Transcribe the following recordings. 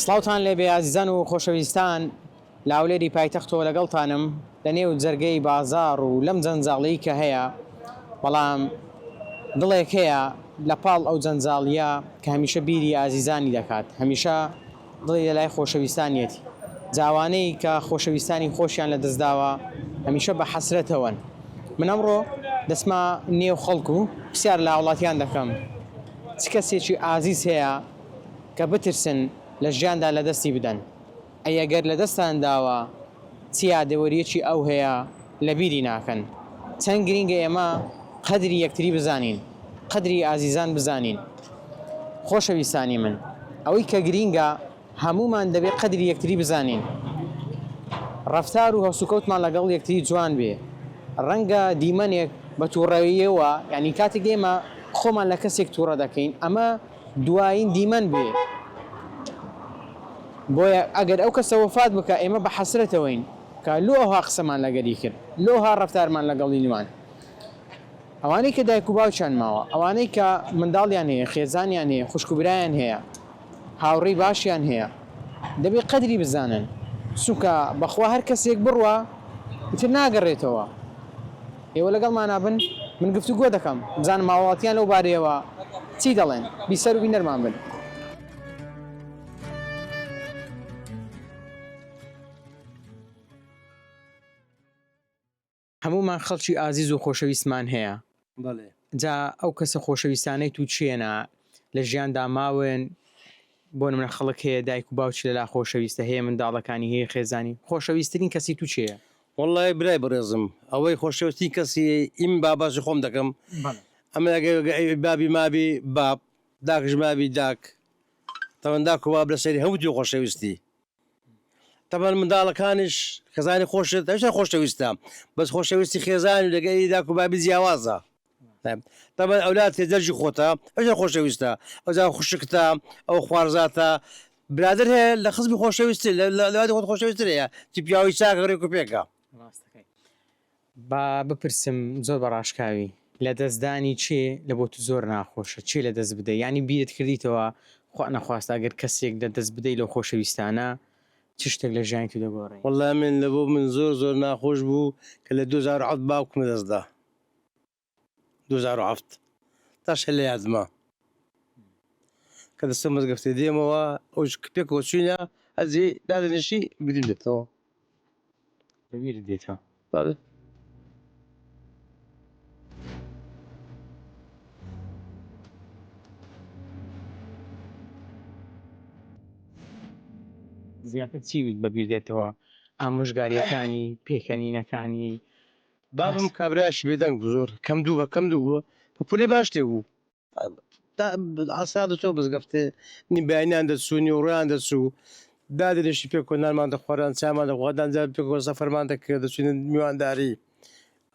سڵاوتان لێبێ ئازیزان و خۆشەویستان لە هەولێری پایتەختەوە لەگەڵتانم لە نێو جەرگەی بازاڕ و لەم جەنجاڵیی کە هەیە بەڵام دڵێک هەیە لە پاڵ ئەو جەنجاڵییە کە هەمیشە بیری ئازیزانی دەکات هەمیشە دڵی لەلای خۆشەویستانیەتی جا ئەوانەی کە خۆشەویستانی خۆشیان لەدەست داوە هەمیشە بە حەسرەتەوەن من ئەمڕۆ دەچمە نێو خەڵک و پرسیار لە هاوڵاتیان دەکەم چ کەسێکی ئازیز هەیە کە بترسن لە ژیاندا لەدەستی بدەن ئەی ئەگەر لەدەستتان داوە چ یادەوەریەکی ئەو هەیە لەبیری ناکەن چەند گرینگە ئێمە قەدری یەکتری بزانین قەدری ئازیزان بزانین خۆشەویستانی من ئەوەی کە گرینگە هەموومان دەبێ قەدری یەکتری بزانین ڕەفتار و هەڵسوکەوتمان لەگەڵ یەکتری جوان بێ ڕەنگە دیمەنێک بە تووڕەیەوە یانی کاتێک ئێمە خۆمان لە کەسێک تووڕە دەکەین ئەمە دوایین دیمەن بێ بۆیە ئەگەر ئەو کەسە وەفات بکا ئێمە بە حەسرەتەوەین کە لۆ ئەوها قسەمان لەگەری کرد لۆ ئەوها ڕەفتارمان لەگەڵی نوان ئەوانەی کە دایک و باوکیان ماوە ئەوانەی کە منداڵیان هەیە خێزانیان هەیە خوشک و برایان هەیە هاوڕێی باشیان هەیە دەبێ قەدری بزانن چونکە بەخوا هەر کەسێک بڕوا ئیتر ناگەڕێتەوە. ئێوە لەگەڵمانا بن من گفتوگۆ دەکەم بزانم هاوڵاتیان لەو بارەیەوە چی دەڵێن بیسەر و بینەرمان بن. هەموومان خەڵکی ئازیز و خۆشەویستمان هەیە بەڵێ. جا ئەو کەسە خۆشەویستانەی تو کێنە لە ژیاندا ماون بۆ نمونە خەڵک هەیە دایک و باوکی لەلا خۆشەویستە هەیە منداڵەکانی هەیە خێزانی خۆشەویسترین کەسی تو کێیە؟ وەڵای برای بەڕێزم ئەوەی خۆشەویسترین کەسی یم با باسی خۆم دەکەم ئەمن ئەگەر بابی مابی باب داکش مابی داک تەبەن داک و باب لەسەری هەموو توی خۆشەویستی تەبەن منداڵەکانیش خێزانی خۆشت هەشتا خۆشەویستە بەس خۆشەویستی خێزانی لەگەری داک و بابی جیاوازە تەبەن ئەولاد تێ دەرجی خۆتە ئەوجا خۆشەویستە ئەوجا خوشکتە ئەو خوارزاتە برادر هەیە لە خزمی خۆشەویستر لە خۆت خۆشەویستر هەیە چی پیاوی چاکە ڕێک و پێکە. ڕاستەکەی با بپرسم زۆر بە ڕاشکاوی لە دەستدانی کێ لە بۆ تو زۆر ناخۆشە کێ لە دەست بدەی یانی بیرت کردیتەوە خوا نەخواستە ئەگەر کەسێک لە دەست بدەی لەو خۆشەویستانە چ شتێک لە ژیانی تو دەگۆڕێ؟ وەڵا من لە بۆ من زۆر زۆر ناخۆش بوو کە لە 2007 باوکم لە دەست دا. 2007 تاش هەر لە یادمە کە دەستم مزگەفتێ دێمەوە ئەوش پێکەوە چوینە ئەزی دادەنیشی بیرم دێتەوە. لەبیرت دێتەوە؟ بەڵێ. زیاتر چیت بەبیر دێتەوە؟ ئامۆژگارییەکانی، پێکەنینەکانی، بابم کابرایەکی بێدەنگ بوو زۆر کەم دوو بە کەم دوو بوو پەپولەی باش تێ بوو ئاسا دەچۆ مزگەفتێ نی بەیانیان دەچوو نیوەڕۆیان دەچوو دادەنیشتی پێکەوە نانمان دەخواردان چامان دەخواردان جار پێکەوە سەفەرمان دەکرد دەچوینە میوانداری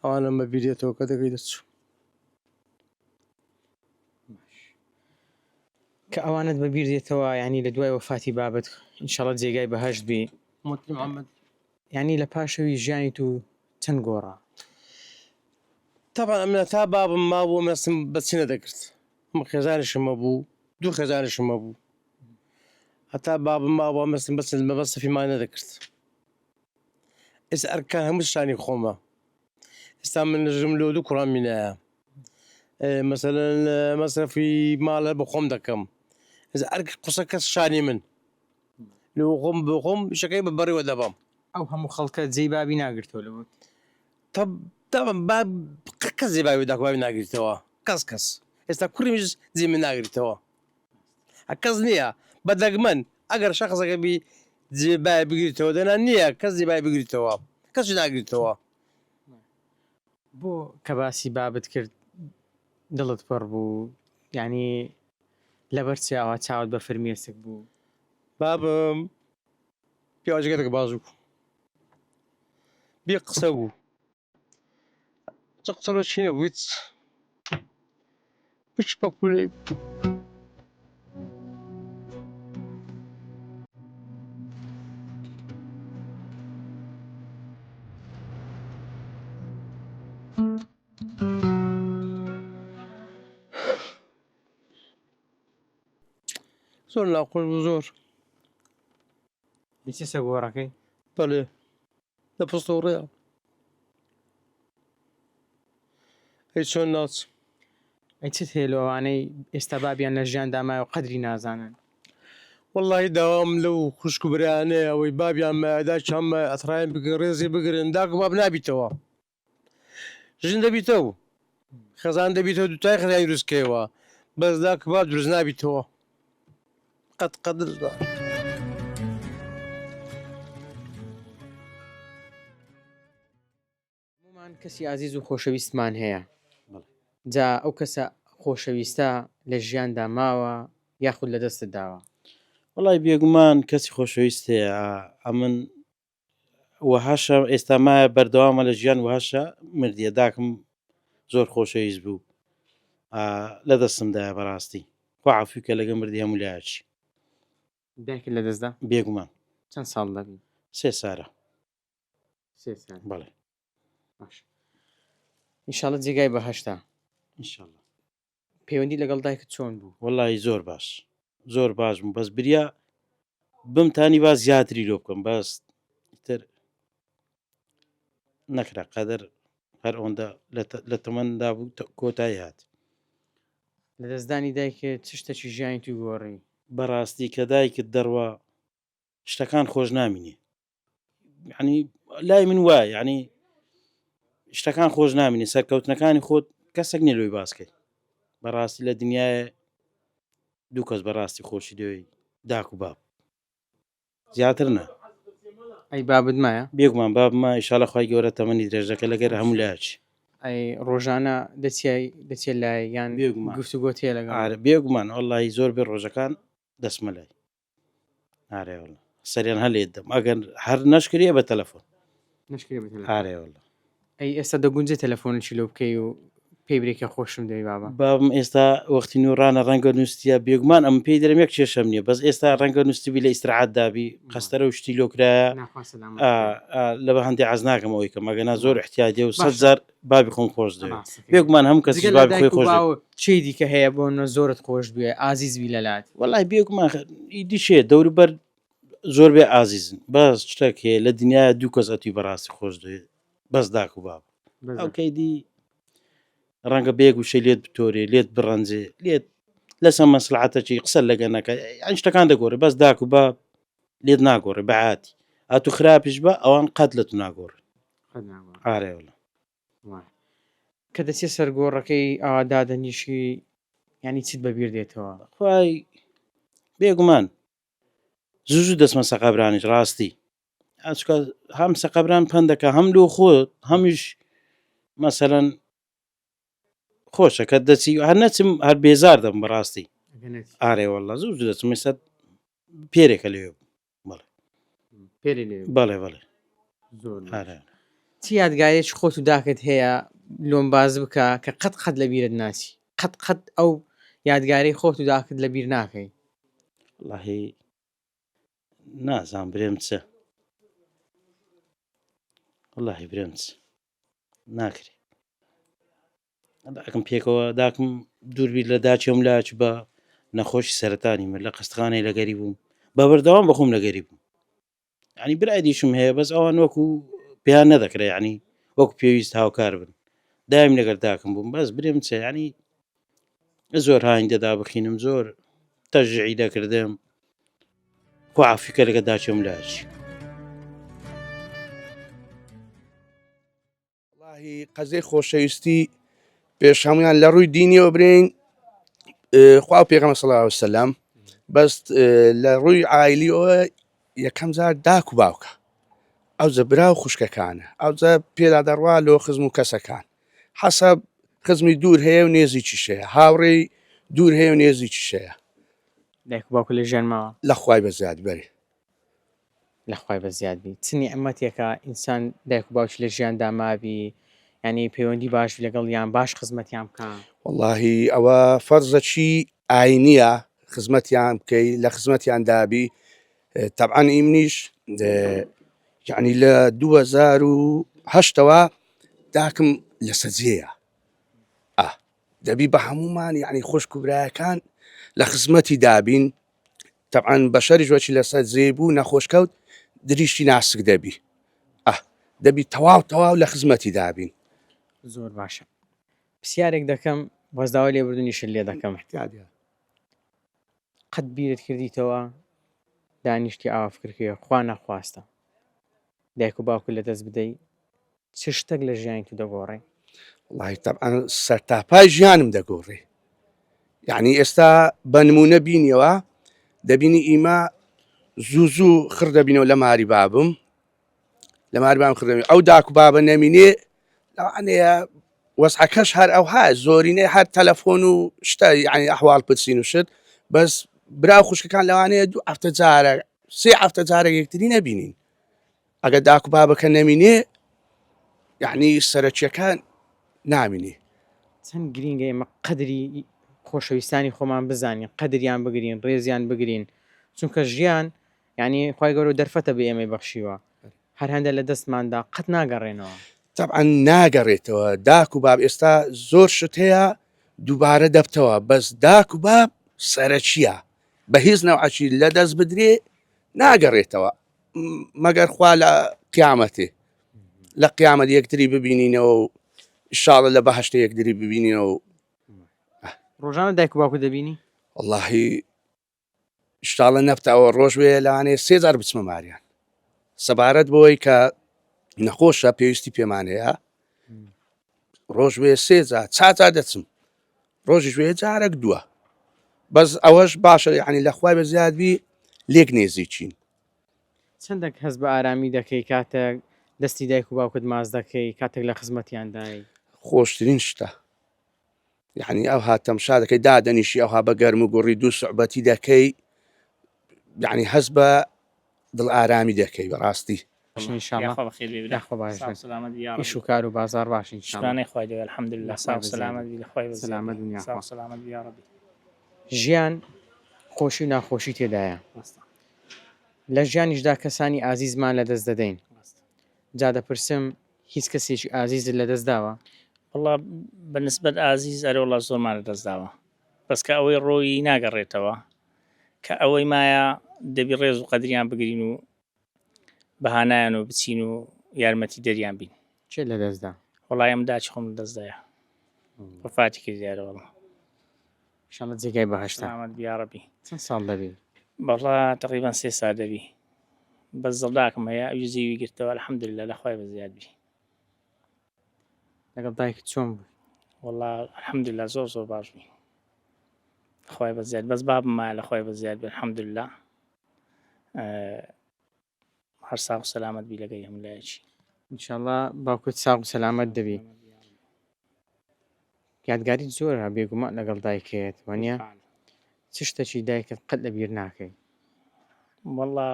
ئەوانەم بە بیرێتەوە کە دەگەی دەچوو. کە ئەوانەت بە بیر دێتەوە یانی لە دوای وەفاتی بابت ئینشەڵا جێگای بەهەشت بی. مۆتی محمد. یانی لە پاشەوی ژیانی تو چەند گۆڕا؟ تەبعەن ئەمن تا بابم مابوو ئەمن هەستم بە چی نەدەکرد ئەمن خێزانیشم هەبوو دوو خێزانیشم هەبوو هەتا بابم مابوو ئەمن هەستم بە چ مەبەست سەفیمان نەدەکرد ئێستا ئەرکەکان هەموو شانی خۆمە ئێستا من ژنم لۆ دوو کوڕان مینایە مەسەلەن مەسرەفی ماڵە بە خۆم دەکەم ئێستا ئەرک قسە کەس شانی من لۆ خۆم بۆ خۆم شەکەی بە بەڕێوە دەبەم. ئەو هەموو خەڵکە جێی بابی ناگرتەوە لە بۆت؟ تەب تەبعەن باب کەس جێی بابی داک بابی ناگریتەوە کەس کەس ئێستا کوڕی منیش جێی من ناگریتەوە کەس نییە بە دەگمەن ئەگەر شەخسەکە بی جێ بای بگریتەوە دەنا نییە کەس جێ بای بگریتەوە کەسی ناگریتەوە. بۆ کە باسی بابت کرد دڵت پڕ بوو یانی لەبەر چی ئاوا چاوت بە فرمێسک بوو؟ بابم پیاوێکی گەلەک باش بوو بێ قسە بوو چ قسە لۆ چی نەبوو هیچ هیچ پەپوولەی بوو. زۆر ناخۆش بوو زۆر. دەچیە سەر گۆڕەکەی؟ بەڵێ لە پستۆڕەیە. ئەی چۆن ناچم؟ ئەی چت هەیە لۆ ئەوانەی ئێستا بابیان لە ژیاندا مایە و قەدری نازانن؟ وەڵاهی داوام لەو خوشک و برایانەیە ئەوەی بابیان مایە داکیان مایە ئەتڕایم بگرن ڕێزی بگرن داک و باب نابیتەوە ژن دەبیتەو خێزان دەبیتەوە دوتای خێزانی دروست کەیەوە بەس داک و باب دروست نابیتەوە قەت قەت دروست نابیت. هەموومان کەسی ئازیز و خۆشەویستمان هەیە جا ئەو کەسە خۆشەویستە لە ژیاندا ماوە یاخود لە دەستت داوە؟ وەڵای بێگومان کەسی خۆشەویست هەیە ئەمن وەهاشە ئێستا مایە بەردەوامە لە ژیان وهاشە مردیە داکم زۆر خۆشەویست بوو لە دەستمدایە بەڕاستی خوا عەفوی کە لەگە مردی هەموو لایەکی. دایکت لە دەستدا؟ بێگومان. چەند ساڵ دەبی؟ سێ سارە. سێ سال بەڵێ. باش ئینشاڵڵە جێگای بەهەشتە. ئینشاڵڵە. پەیوەندی لەگەڵ دایکت چۆن بوو؟ وەڵی زۆر باش زۆر باش بوو بەس بریا بمتانی با زیاتری لۆ بکەم بەس تر نەکرا قەدەر هەر ئەوەندە لە تەمەندا بوو کۆتایی هات. لەدەستدانی دایکت چ شتەکی ژیانی توی گۆڕی؟ بەڕاستی کە دایکت دەڕوا شتەکان خۆش نامینێ ینی لای من وایە ینی شتەکان خۆش نامینێ سەرکەوتنەکانی خۆت کەسێک نیە لۆی باسکەی بەڕاستی لە دنیاە دوو کەس بەڕاستی خۆشی دەوێی داک و باب زیاتر نا. ئەی بابت مایە؟ بێگومان بابم مایە ئیشاڵا خوای گەورە تەمەنی درێژ دەکە لەگەر هەموو لایەکی. ئەی ڕۆژانە دەچیای دەچیە لای یان بێگومان گفتوگۆت هەیە لەگەڵ؟ ئارە بێگومان وەڵاهی زۆر بێ ڕۆژەکان دەچمە لای. ئارێ وەڵا سەریان هەر لێت دەم ئەگەر هەر نەشکرێ بە تەلەفۆن. نەشکرێ بە تەلەفۆن. ئارێ وەڵا. ئەی ئێستا دەگونجێ تەلەفۆنێکی لۆ بکەی و پێی برێ کە خۆشم دەوێی بابە؟ بابم ئێستا وەختی نوڕانە ڕەنگە نوستیە بێگومان ئەمن پێی دەرێم یەک کێشەم نیە بەس ئێستا ڕەنگە نوستبی لە ئیستراحەت دابی قەستەرە و شتی لۆ کرایە ناخوا سەلامەت ئا بێ. ئا لە بە هەندێ عەز ناکەم ئەوەی کەم ئەگەنا زۆر ئیحتیاجیە و باشە. جار بابی خۆم خۆش دەوێ ڕاستەکەی. بێگومان هەموو کەسیش جگە لە بابی خۆی دایک و خۆش دەوێ. باوک کێی دیکە هەیە بۆ نە زۆرت خۆش بوێ ئازیز بی لەلات؟ وەڵای بێگومان ئیدی شێ دەوروبەر زۆر بێ ئازیزن بەس شتێک هەیە لە دنیایا دوو کەس ئەتوی بەڕاستی خۆش دەوێ بەس داک و باب ئەو کەی دی ڕەنگە بە یەک وشەی لێت بتۆرێ لێت بڕەنجێ لێت لەسەر مەسلحەتەکی قسە لەگە نەکە یان شتەکان دەگۆڕێ بەس داک و باب لێت ناگۆڕێ بەعاتی ئەتو خراپیش بە ئەوان قەت لە تو ناگۆڕێ ئارێ وەڵا. کە دەچێ سەر گۆڕەکەی ئاوا دادەنیشی یانی چیت بەبیر دێتەوە؟ خوای بێگومان زوو زوو دەچمە سەقەبرانیش ڕاستی ئەچکە هەم سەقەبران پەندەکە هەم لۆ خۆت هەمیش مەسەەن خۆشە کە دەچی هەر نەچم هەر بێزار دەم بەڕاستی ئارێ والله زوو زوو دەچم ئێستا پێرێکە لەوێ بوو بەڵێ پێری لێ بەڵێ بەڵێ زۆر ئارێ چی یادگارێکی خۆت و داکت هەیە لۆم باز بکە کە قەت قەت لە بیرت ناچی قەت قەت ئەو یادگاری خۆت و داکت لە بیر ناکەی وەڵاهی نازانم برێم چ وەڵاهی برێم چ ناکرێ داکم پێکەوە داکم دووربی لە داچێم لاچ بە نەخۆشی سەرەتانی من لە قستخانەی لەگەری بووم بە بەردەوام بەخۆم لەگەری بووم ینی برای دیشم هەیە بەس ئەوان وەکو پێیان نەدەکرێ ینی وەکو پێویست هاوکار بن دایم لەگەر داکم بووم بەس برێم چێ ینی زۆر هاین دەدا بخینم زۆر تەژعی دەکردم خوا عافیکە لەگە داچێم لاچی. وەڵاهی قەزیەی خۆشەویستی پێش هەمویان لە ڕووی دینیەوە برین خوا و پێغەمبەر صلی الله علیه وسلم بەس لە ڕووی عایلیەوە یەکەم جار داک و باوکە ئەوجە برا و خوشکەکانە ئەوجە پێدا دەڕوا لۆ خزم و کەسەکان حەسەب خزمی دوور هەیە و نێزیکیش هەیە هاوڕێی دوور هەیە و نێزیکیش هەیە دایک و باوکە لە ژیان ماوە لە خوای بەزیاد بەرێ لە خوای بەزیاد بی چ نیعمەتێکە ئینسان دایک و باوکی لە ژیاندا مابی یانی پەیوەندی باش بی لەگەڵ یان باش خزمەتیان بکا. وەڵاهی ئەوە فەرزەکی ئاینیە خزمەتیان بکەی لە خزمەتیان دابی تەبعەن ئیمنیش یعنی لە 2008ەوە داکم لە سەجێیە ئا دەبی بە هەمومان یعنی خوشک و برایەکان لە خزمەتی دابین تەبعەن بەشەریش وەکی لەسەر جێی بوو نەخۆش کەوت. دریشتی ناسک دەبی ئە دەبی تەواو تەواو لە خزمەتی دابین. زۆر باشە پرسیارێک دەکەم بەس داوای لێبوردنیشت لێ دەکەم قەت بیرت کردیتەوە دانیشتی ئاوا فکر کەی خوا نەخواستە دایک و باوکت لەدەست بدەی چ شتێک لە ژیانی تو دەگۆڕێ؟ وەڵاهی تەبعەن سەرتاپای ژیانم دەگۆڕێ یعنی ئێستا بە نمونە بینیەوە دەبینی ئیمە زوو زوو خڕ دەبینەوە لە ماری بابم لە ماری بابم خڕ دەبین ئەو داک و بابە نەمینێ لەوانەیە وەزعەکەش هەر ئەوها زۆرینەی هەر تەلەفۆن و شتە یعنی ئەحواڵ پرسین و شت بەس برا و خوشکەکان لەوانەیە دوو هەفتە جارە سێ هەفتە جارێک یەکتری نەبینین ئەگەر داک و بابەکە نەمینێ یعنی سەرەکیەکان نامینێ. چەند گرینگە ئێمە قەدری خۆشەویستانی خۆمان بزانین قەدریان بگرین ڕێزیان بگرین چونکە ژیان یعنی خوای گەورە دەرفەتە بە ئێمەی بەخشیوە هەر هەندە لە دەستماندا قەت ناگەڕێنەوە. تەبعەن ناگەڕێتەوە داک و باب ئێستا زۆر شت هەیە دووبارە دەبتەوە بەس داک و باب سەرەکیە بە هیچ نەوعەکی لە دەست بدرێ ناگەڕێتەوە مەگەر خوا لە قیامەتێ لە قیامەت یەکتری ببینینەوە و ئیشاڵە لە بەهشتە یەکتری ببینینەوە و ڕۆژانە دایک و باوکت دەبینی؟ وەڵاهی شتاڵە نەفتاوە ڕۆژ وێ لەوانەیە سێ جار بچمە ماریان سەبارەت بۆی کە نەخۆشە پێویستی پێمان هەیە ڕۆژ وێ سێ جار چا جار دەچم ڕۆژیش وێ جارێک دووە بەس ئەوەش باشە یعنی لە خوای بە زیاد بی لێک نێزیکین. چەندەک هەست بە ئارامی دەکەی کاتێک دەستی دایک و باوکت ماچ دەکەی کاتێک لە خزمەتیاندای؟ خۆشترین شتە یعنی ئەوها تەمشا دەکەی دادەنیشی ئەوها بە گەرم و گوڕی دوو سوعبەتی دەکەی یعنی هەست بە دڵ ئارامی دەکەی بەڕاستی. باشن ان شاء الله یاخوا بەخێر بێی برا یاخوا باش ساغ بن و سەلامەت بی یاڕەبی ئیش و کار و بازاڕ باش ان شاء الله شکرانەی خوای گەورە الحمدللە یاخوای ساغ و بەزیاد سەلامەت بی لەخوای بەزیاد سەلامەت بی بن ساغ یاخوا و سەلامەت بی یاڕەبی. ژیان خۆشی و ناخۆشی تێدایە ڕاستە لە ژیانیشدا کەسانی ئازیزمان لەدەست دەدەین ڕاستە. جا دەپرسم هیچ کەسێکی ئازیزت لەدەست داوە؟ وەڵا بە نسبەت ئازیز ئەرێ وەڵا زۆرمان لەدەست داوە بەس کە ئەوەی ڕۆیی ناگەڕێتەوە کە ئەوەی مایە دەبی ڕێز و قەدریان بگرین و بە هانایانەوە بچین و یارمەتی دەریان بین. کێت لە دەست دا؟ وەڵای ئەم داکی خۆم لە دەست دایە وەفاتی کرد دیارە وەڵا. ئیشاڵڵا جێگای بەهەشتە. سەلامەت بی یاڕەبی. چەند ساڵ دەبی؟ وەڵا تەقریبەن سێ سار دەبی بەس دڵداکم هەیە ئەویش زیوی گرتەوە الحمدللە لە خوای بەزیاد بی. لەگەڵ دایکت چۆن بووی؟ وەڵا الحمدللە زۆر زۆر باش بووین خوای بەزیاد بەس بابم مایە لە خوای بەزیاد بێ الحمدللە هەر ساغ و سەلامەت بی لەگەی هەموو لایەکی. ئینشاڵا باوکت ساغ و سەلامەت دەبی. یادگاریت زۆرە بێگومان لەگەڵ دایکت وانە؟ چ شتەکی دایکت قەت لەبیر ناکەی؟ وەڵا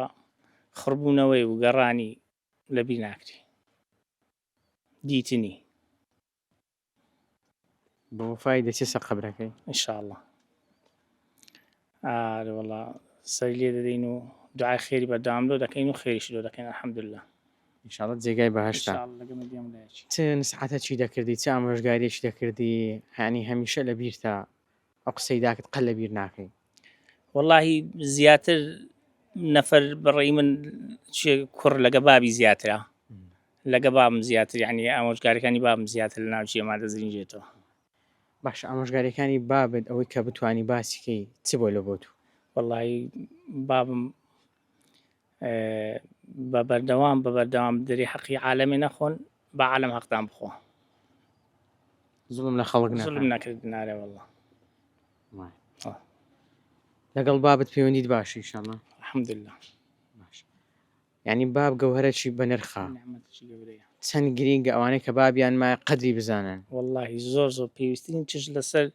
خڕبوونەوەی و گەڕانی لەبیر ناکری دیتنی. بە وەفای دەچێ سەر قەبرەکەی. ان شاء اللە ئارێ وەڵا سەری لێ دەدەین و دوعای خێری بەردەوام لۆ دەکەین و خێریشی لۆ دەکەین الحمدللە. ان شاء اللە جێگای بەهەشتە. ان شاء اللە لەگەڵ مردی هەموو لایەکی. چ نسحەتەکی دەکردی چ ئامۆژگاریەکی دەکردی یانی هەمیشە لە بیرتە ئەو قسەی داکت قەت لە بیر ناکەی. وەڵاهی زیاتر نەفەر بەڕێی من چێ کوڕ لەگە بابی زیاترە لەگە بابم زیاتر یعنی ئامۆژگاریەکانی بابم زیاتر لە ناو جێما دەزرینجێتەوە. باشە ئامۆژگاریەکانی بابت ئەوەی کە بتوانی باسی کەی چ بوە لە بۆ تو؟ وەڵاهی بابم بە بەردەوام بە بەردەوام دەری حەقی عالەمێ نەخۆن بە عالەم حەقتان بخۆ. زوڵم لە خەڵک نەکەن. زوڵم نەکردن ئارێ وەڵا. لەگەڵ بابت پەیوەندیت باشە ئیشەڵا؟ الحمدللە. باشە یانی باب گەوهەرەکی بەنرخە نعمەتێکی گەورەیە. چەند گرینگە ئەوانەی کە بابیان مایە قەدری بزانن. وەڵاهی زۆر زۆر پێویسترین چشت لەسەر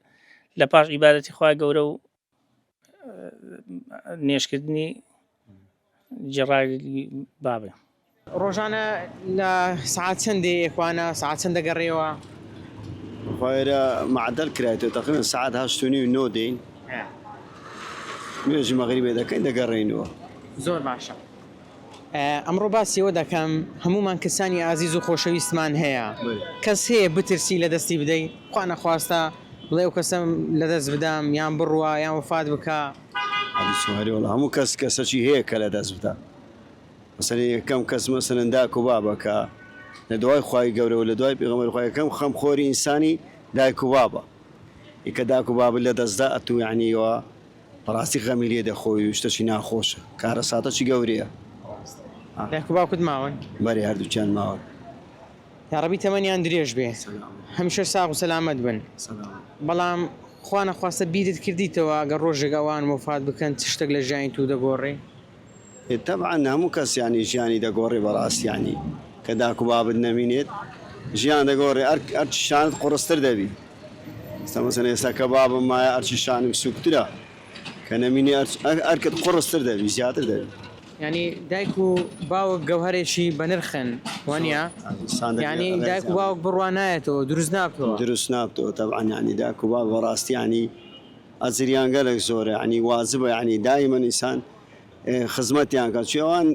لە پاش عیبادەتی خوای گەورە و نوێژکردنی جێڕاوی بابە. ڕۆژانە لە سەعات چەند دێ ئێکوانە سەعات چەند دەگەڕێیەوە؟ خوا ئێرە مەعدەل کرایتەوە تەقریبەن سەعات هەشت و نیو نۆ دێین نوێژی مەغریبێ دەکەین دەگەڕێینەوە. زۆر باشە ئەمڕۆ باسی ئەوە دەکەم هەموومان کەسانی ئازیز و خۆشەویستمان هەیە کەس هەیە بترسی لەدەستی بدەی خوا نەخواستە بڵێ ئەو کەسەم لەدەست بدەم یان بڕوا یان وەفات بکا. عەلی سواری، وەڵا هەموو کەس کەسەکی هەیە کە لەدەست بدا. مەسەلەن یەکەم کەس مەسەلەن داک و بابە کە لە دوای خوای گەورە و لە دوای پێغەمبەری خوا یەکەم خەمخۆری ئینسانی دایک و بابە کە داک و بابت لە دەستدا ئەتوو یعنی وا بەڕاستی غەمی لێ دەخۆی و شتەکی ناخۆشە کارەساتەکی گەورەیە. دایک و باوکت ماون؟ بەرێ هەردووکیان ماون. یاڕەبی تەمەنیان درێژ بێ هەمیشە ساغ و سەلامەت بن بەڵام خوا نەخواستە بیرت کردیتەوە گەر ڕۆژێک ئەوان وەفات بکەن چ شتێک لە ژیانی تو دەگۆڕێ؟ تەبعەن هەموو کەس یانی ژیانی دەگۆڕێ بەڕاست یانی کە داک و بابت نەمینێت ژیان دەگۆڕێ ئەرکی شانت قوڕستر دەبی ئێستا مەسەلەن ئێستا کە بابم مایە ئەرکی شانم سووکترە کە نەمینێ ئەرکت قوڕستر دەبی زیاتر دەبی. یانی دایک و باوک گەوهەرێکی بەنرخن وانیە؟ یانی دایک و باوک بڕوا نایەتەوە دروست نابتەوە. دروست نابتەوە تەبعەن یانی داک و باب بەڕاستی یانی ئەجریان گەلەک زۆرە یانی واجبە یانی دایمەن ئینسان خزمەتیان کات چی ئەوان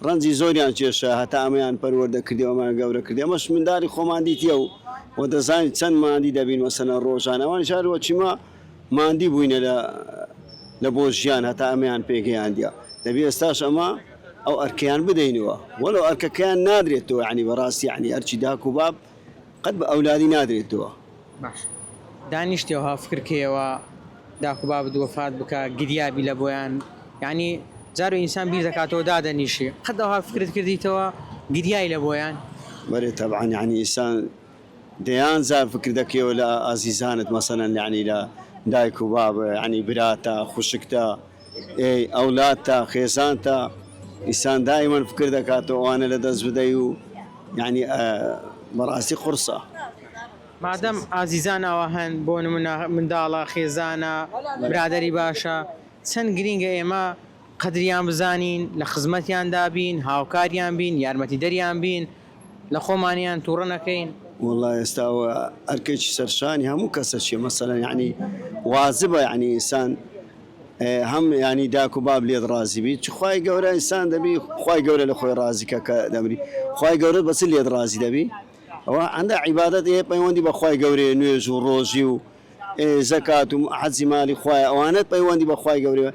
ڕەنجی زۆریان کێشا هەتا ئەمەیان پەروەردە کردی و ئەمەیان گەورە کردی ئەمەش منداڵی خۆمان دیتیە و و دەزانین چەند ماندی دەبین مەسەلەن ڕۆژان ئەوانیش هەر وەکی مە ماندی بووینە لە لە بۆ ژیان هەتا ئەمەیان پێگەیاندیە دەبی ئێستاش ئەمە ئەو ئەرکەیان بدەینەوە وەلو ئەرکەکەیان نادرێتەوە یعنی بەڕاستی یعنی ئەرکی داک و باب قەت بە ئەولادی نادرێتەوە. باش دانیشتی ئەوها فکر کەیەوە داک و بابت وەفات بکا گریابی لە بۆیان یانی جارو ئینسان بیر دەکاتەوە دادەنیشی قەت ئەوها فکرت کردیتەوە گریای لە بۆیان؟ بەرێ تەبعەن یانی ئینسان دەیان جار فکر دەکەیەوە لە ئازیزانت مەسەلەن یانی لە دایک و باب یانی براتە خوشکتە ئێی ئەولادتە خێزانتە ئینسان دایمەن فکر دەکاتەوە ئەوانە لە دەست بدەی و یانی بەڕاستی قوڕسە. مادەم ئازیزان ئاوا هەن بۆ نمونە منداڵە خێزانە برادەری باشە چەند گرینگە ئێمە قەدریان بزانین لە خزمەتیاندا بین هاوکاریان بین یارمەتیدەریان بین لە خۆمانیان توڕە نەکەین. وەڵا ئێستا ئەوە ئەرکێکی سەرشانی هەموو کەسە چیە مەسەلەن یانی واجبە یانی ئینسان هەم یانی داک و باب لێت ڕازی بی چ خوای گەورە ئینسان دەبی خوای گەورە لە خۆی ڕازی کە کە دەمری خوای گەورە بە چ لێت ڕازی دەبی ئەوە ئەندە عیبادەت ئێ پەیوەندی بە خوای گەورەیە نوێژ و ڕۆژی و زەکات و حەجی مالی خوایە ئەوانەت پەیوەندی بە خوای گەورەیە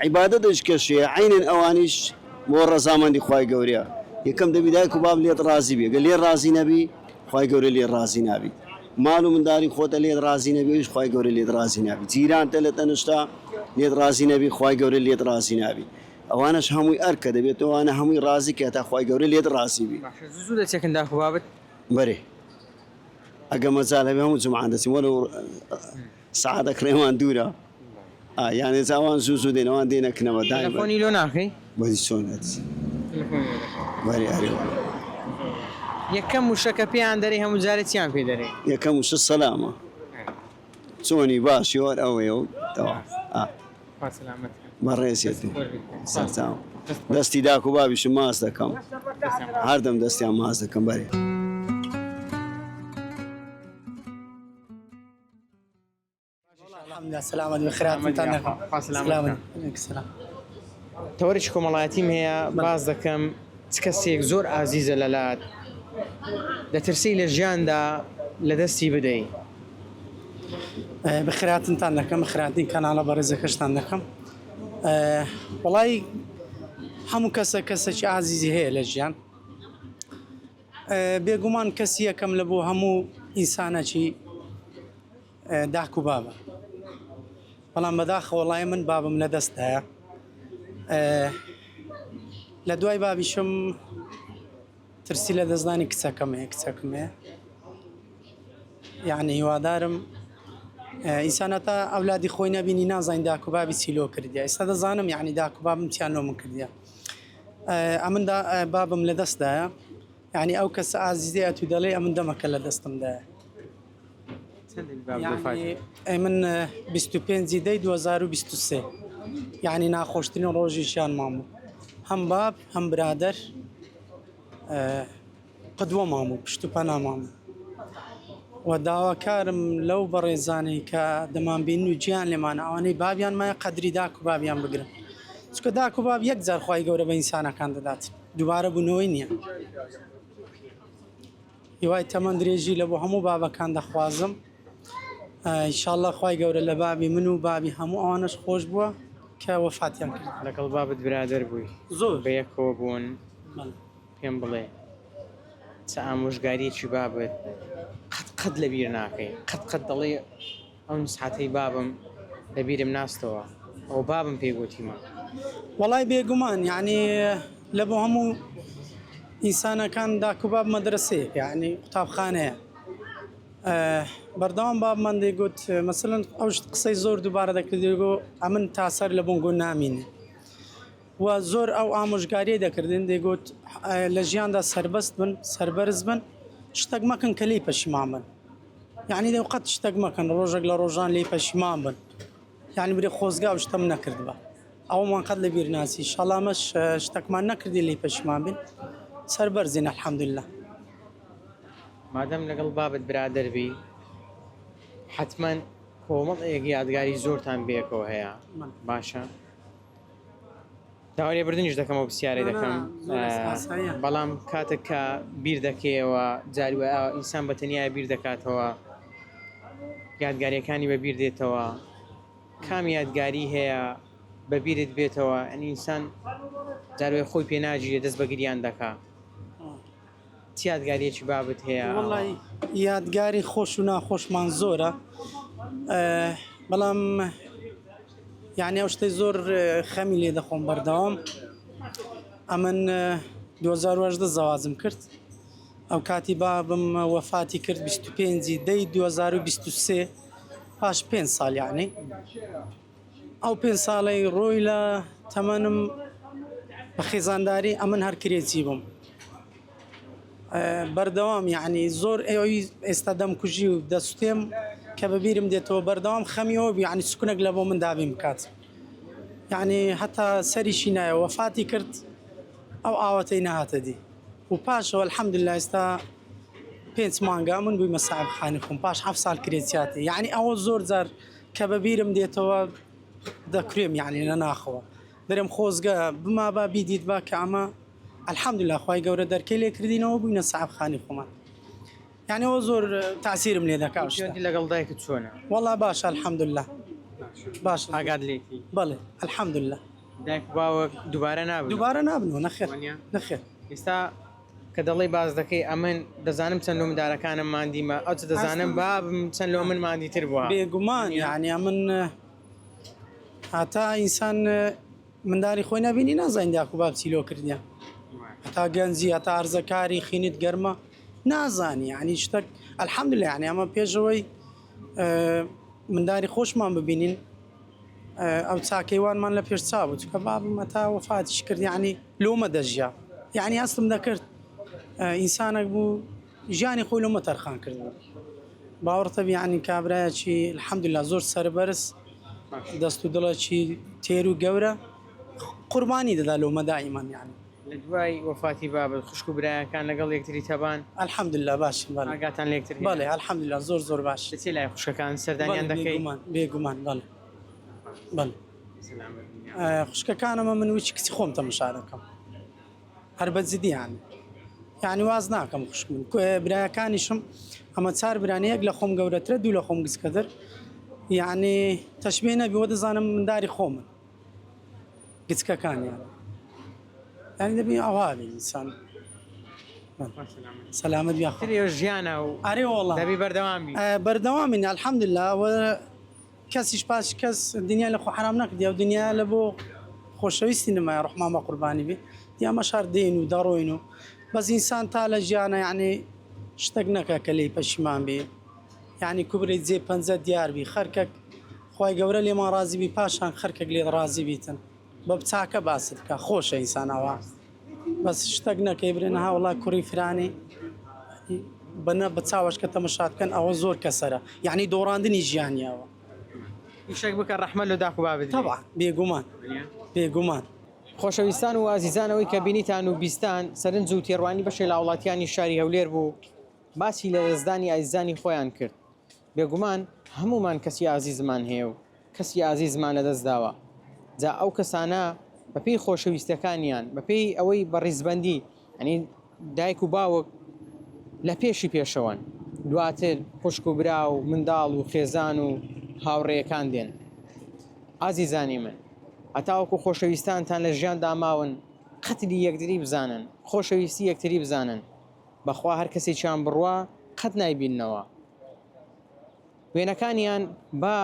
عیبادەتش کەشەیە عەینەن ئەوانیش بۆ ڕەزامەندی خوای گەورەیە یەکەم دەبی دایک و باب لێت ڕازی بی گەر لێ ڕازی نەبی خوای گەورە لێ ڕازی نابی ماڵ و منداڵی خۆتە لێت ڕازی نەبی ئەویش خوای گەورە لێت ڕازی نابی جیرانتە لە تەنشتا لێت ڕازی نەبی خوای گەورە لێت ڕازی نابی ئەوانەش هەمووی ئەرکە دەبێت ئەوانە هەمووی ڕازی کە تا خوای گەورە لێت ڕازی بی. باشە زوو زوو دەچێکن داک و بابت؟ بەرێ ئەگە مەجال هەبێ هەموو جومعان دەچین وەلو سەعاتەک ڕێمان دوورە ئا یانێ جا ئەوان زوو زوو دێن ئەوان دێنە کنەوە دایم تەلەفۆنی لۆ ناکەی؟ بەری چۆن ئەچ بەری ئەرێ وەڵا. یەکەم وشە کە پێیان دەرێی هەموو جارێ چیان پێ دەرێی؟ یەکەم وشە سەلامە چۆنی باشی وەر ئەوەیە و تەواو ئا. خوا سەلامەت کە. بەڕێزیەتی سەرچاو دەستی داک و بابیشم ماچ دەکەم هەردەم دەستیان ماچ دەکەم بەرێ. تەوەرێکی کۆمەڵایەتیم هەیە باس دەکەم چ کەسێک زۆر ئازیزە لەلات دەترسی لە ژیاندا لە دەستی بدەی؟ بەخێرهاتنتان دەکەم بەخێرهاتنی کەناڵە بەڕێزەکەشتان دەکەم وەڵای هەموو کەسە کەسێکی ئازیزی هەیە لە ژیان بێگومان کەسی یەکەم لە بۆ هەموو ئینسانەکی داک و بابە بەڵام بەداخەوە وەڵای من بابم لە دەستدایە لە دوای بابیشم ترسی لە دەستدانی کچەکەم هەیە کچەکم هەیە یعنی هیوادارم ئینسان هەتا ئەولادی خۆی نەبینی نازانین داک و بابی چی لۆ کردیا ئێستا دەزانم یعنی داک و بابم چیان لۆ من کردیا ئەمن دا بابم لە دەستدایە یعنی ئەو کەسە ئازیزەیە ئەتوو دەڵێ ئەمن دەمەکە لە دەستمدایە من 25 دەی 2023 یعنی ناخۆشترین ڕۆژی ژیانمان بوو هەم باب هەم برادەر قدوەمان بوو پشت و پەنامان بوو و داواکارم لەو بەڕێزانەی کە دەمانبینن و گیان لێمانە ئەوانەی بابیان مایە قەدری داک و بابیان بگرن چونکە داک و باب یەک جار خوای گەورە بە ئینسانەکان دەدات دووبارە بوونەوەی نییە هیوای تەمەن درێژی لە بۆ هەموو بابەکان دەخوازم ئیشاءاللە خوای گەورە لە بابی من و بابی هەموو ئەوانەش خۆش بووە. کە وەفاتیان کرد. لەگەڵ بابت برادەر بووی؟ زۆر. بەیەکەوە بوون؟ بەڵێ. پێم بڵێ چ ئامۆژگاریەکی بابت قەت قەت لەبیر ناکەی قەت قەت دەڵێی ئەو نسحەتەی بابم لەبیرم ناستەوە ئەوە بابم پێی گۆتیمە. وەڵای بێگومان یەعنی لە بۆ هەموو ئینسانەکان داک و باب مەدرەسەیەکە یەعنی قوتابخانەیە بەردەوام بابمان دەیگوت مەسەلەن ئەو قسەی زۆر دووبارە دەکرد دەیگۆ ئەمن تاسەر لە بۆنگۆ نامینێ و زۆر ئەو ئامۆژگاریەی دەکردن دەیگوت لە ژیاندا سەربەست بن سەربەرز بن شتەک مەکەن کە لێی پەشیمان بن یعنی دەو قەت شتەک مەکەن ڕۆژێک لە ڕۆژان لێی پەشیمان بن یعنی برێ خۆزگا ئەو شتەم نەکردبا ئەومان قەت لە بیر ناچی ئینشاڵڵا ئەمەش شتەکمان نەکردی لێی پەشیمان بین سەربەرزین الحمدلله. مادەم لەگەڵ بابت برادەر بی حەتمەن کۆمەڵێک یادگاری زۆرتان بەیەکەوە هەیە باشە داوای لێبوردنیش دەکەم ئەو پرسیارەی دەکەم بەڵام کاتێک کە بیر دەکەیەوە جاری وایە ئینسان بە تەنیا بیر دەکاتەوە یادگاریەکانی بە بیر دێتەوە کام یادگاری هەیە بە بیرت بێتەوە ئەنی ئینسان جاروێ خۆی پێ ناگیرێ دەست بە گریان دەکا چ یادگاریەکی بابت هەیە؟ وەڵای یادگاری خۆش و ناخۆشمان زۆرە بەڵام یعنی ئەو شتەی زۆر خەمی لێ دەخۆم بەردەوام ئەمن 2010 زەوازم کرد ئەو کاتی بابم وەفاتی کرد 25 دەی 2023 پاش پێ ساڵ یعنی ئەو پێنج ساڵەی ڕۆی لە تەمەنم بە خێزانداری ئەمن هەر کرێچی بووم بەردەوام یعنی زۆر ئەوی ئێستا دەمکوژی و دەسوتێم کە بەبیرم دێتەوە بەردەوام خەمیەوە بی یعنی سکنێک لە بۆ من دابین بکات یعنی هەتا سەریشی نایە وەفاتی کرد ئەو ئاواتەی نەهاتە دی و پاشەوە الحمدلله ئێستا پێنج مانگا من بوویمە ساحب خانی خۆم پاش حەفت ساڵ کرێچیاتی یعنی ئەوە زۆر جار کە بە بیرم دێتەوە دەکرێم یعنی لە ناخەوە دەرێم خۆزگە بمابا بیدیتبا کە ئەمە الحمدلله خوای گەورە دەرکەی لێ کردینەوە بووینە ساحب خانی خۆمان یعنی ئەوە زۆر تاسیرم لێ دەکا ئەو شتە. پەیوەندی لەگەڵ دایکت چۆنە؟ وەڵا باشە الحمدلله باشە ئاگات لێتی؟ بەڵێ الحمدلله. دایک و باوک دووبارە نابنەوە؟ دووبارە نابنەوە نەخێر وانیە؟ نەخێر. ئێستا کە دەڵێی باس دەکەی ئەمن دەزانم چەند لۆ مندارەکانم ماندیمە ئەوجە دەزانم بابم چەند لۆ من ماندیتر بووە. بێگومان یانی ئەمن هەتا ئینسان منداری خۆی نەبینی نازانین داک و باب چی لۆ کردیە هەتا گەنجی هەتا هەرزەکاری خینت گەرمە نازانی یانی شتەک الحمدلله یانی ئەمە پێشەوەی منداری خۆشمان ببینین ئەو چاکەی وانمان لە پێش چاو بوو چونکە بابم هەتا وەفاتیش کرد یانی لۆمە دەژیا یانی هەستم دەکرد ئینسانێک بوو ژیانی خۆی لۆمە تەرخان کرد بوو باوەڕتە بی یانی کابرایەکی الحمدلله زۆر سەربەرز دەست و دڵێکی تێر و گەورە قوربانی دەدا لۆمە دائیمان یانی لە دوای وەفاتی بابت خوشک و برایەکان لەگەڵ یەکتری تەبان؟ الحمدللە باشن بەڵێ. ئاگاتان لە یەکتر هەیە؟ بەڵێ الحمدللە زۆر زۆر باش. دەچیە لای خوشکەکان سەردانیان بەڵێ دەکەی؟ بێگومان بێگومان بەڵێ بەڵێ. سەلامەت بن یاخوا. خوشکەکانم من وچ کچی خۆم تەمەشا دەکەم هەر بە جدی یانی یانی واز ناکەم خوشک من برایەکانیشم ئەمە چار برانە یەک لە خۆم گەورەترە دوو لە خۆم گچکەتر یانی تەشبیه نەبی وە دەزانم منداری خۆمن. گچکەکانیان یانی دەبی ئەوها بی ئینسان سەلامەت بی یاخوا. تر ئێوە ژیانە و ئەرێ وەڵا دەبی بەردەوام بی. بەردەوامین الحمدللە وە کەسیش پاش کەس دنیا لە خۆ حەرام نەکردیە و دنیا لە بۆ خۆشەویستی نمایە ڕۆحمان بە قوربانی بی دیامەش هەر دێین و دەڕۆین و بەس ئینسان تا لە ژیانە یانی شتەک نەکا کە لێی پەشیمان بی یانی کوبرەی جێ پەنجە دیار بی خەرکەک خوای گەورە لێمان ڕازی بی پاشان خەرکەک لێت ڕازی بیتن بە چاکە باست بکا خۆشە ئینسان ئاوا بەس شتەک نەکەی برێ نها وڵا کوڕی فرانی بەنە بە چاوەش کە تەمەشات بکەن ئەوە زۆر کەسەرە یعنی دۆڕاندنی ژیانیەوە ئیشێک بکە ڕەحمەت لە داک و بابت بێ. تەبعا بێگومان بێگومان. خۆشەویستان و ئازیزان ئەوەی کە بینیتان و بیستان سەرنج و تێڕوانی بەشێ لە هاوڵاتیانی شاری هەولێر بوو باسی لە دەستدانی ئازیزانی خۆیان کرد بێگومان هەموومان کەسی ئازیزمان هەیە و کەسی ئازیزمان لەدەست داوە، جا ئەو کەسانە بەپێی خۆشەویستەکانیان، بەپێی ئەوەی بە ڕیزبەندی، یانی دایک و باوک لە پێشی پێشەوەن، دواتر خوشک و برا و منداڵ و خێزان و هاوڕێیەکان دێن. ئازیزانی من. هەتاوەکو خۆشەویستانتان لە ژیاندا ماون قەتری یەکتری بزانن، خۆشەویستی یەکتری بزانن، بەخوا هەر کەسێکیان بڕوا قەت نایبیننەوە. وێنەکانیان با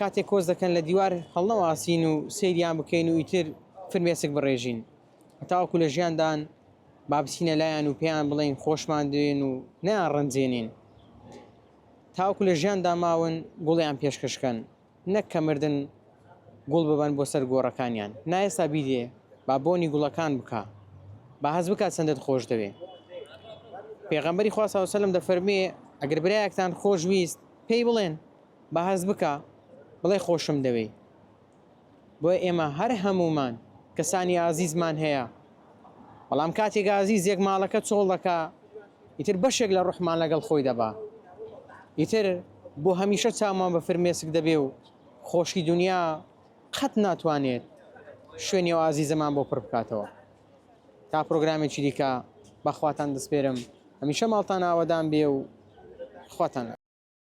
کاتێک کۆچ دەکەن لە دیوار هەڵنەواسین و سەیریان بکەین و ئیتر فرمێسک بڕێژین. هەتاوەکو لە ژیاندان با بچینە لایان و پێیان بڵێین خۆشمان دەوێن و نەیانڕەنجێنین. تاوەکو لە ژیاندا ماون گوڵیان پێشکەش کەن نەک کە مردن گوڵ ببەن بۆ سەر گۆڕەکانیان نا ئێستا بیدێ با بۆنی گوڵەکان بکا با هەست بکات چەندت خۆش دەوێ پێغەمبەری خوا صلی الله علیه وسلم دەفەرموێ ئەگەر برایەکتان خۆش ویست پێی بڵێن با هەست بکا بڵێ خۆشم دەوێی بۆیە ئێمە هەر هەموومان کەسانی ئازیزمان هەیە، بەڵام کاتێک ئازیزێک ماڵەکە چۆڵ دەکا ئیتر بەشێک لە ڕوحمان لەگەڵ خۆی دەبا، ئیتر بۆ هەمیشە چاومان بە فرمێسک دەبێ و خۆشی دونیا قەت ناتوانێت شوێنی ئەو ئازیزەمان بۆ پڕ بکاتەوە. تا پرۆگرامێکی دیکە بە خواتان دەسپێرم، هەمیشە ماڵتان ئاوەدان بێ و خواتان.